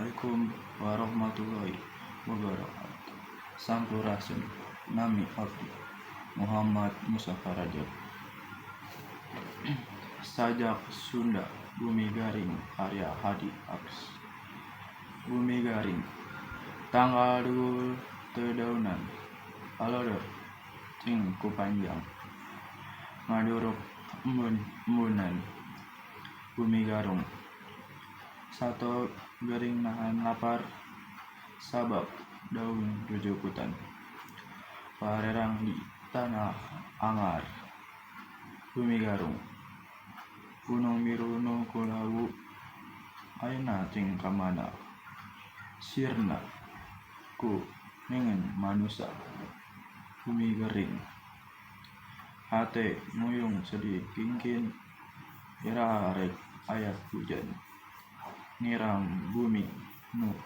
Assalamualaikum warahmatullahi wabarakatuh. Sampurasun, nami abdi Muhammad Mustafa Rajab. Sajak Sunda Bumi Garing karya Hadi Aks. Bumi garing, tangkal dugul teu daunan, palodor cing ku panjang, ngaduruk embun-embunan. Bumi garung, sato gering nahan lapar, sabab daun jujukutan, parerang di tanah angar. Bumi garung, gunung biru nu kulawu, ayeuna cing ka mana sirna ku nengen manusa. Bumi gering, hate nguyung sedih kingkin, iraha rek aya hujan nyiram bumi nu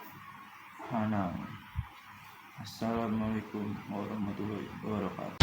hanang. Assalamualaikum warahmatullahi wabarakatuh.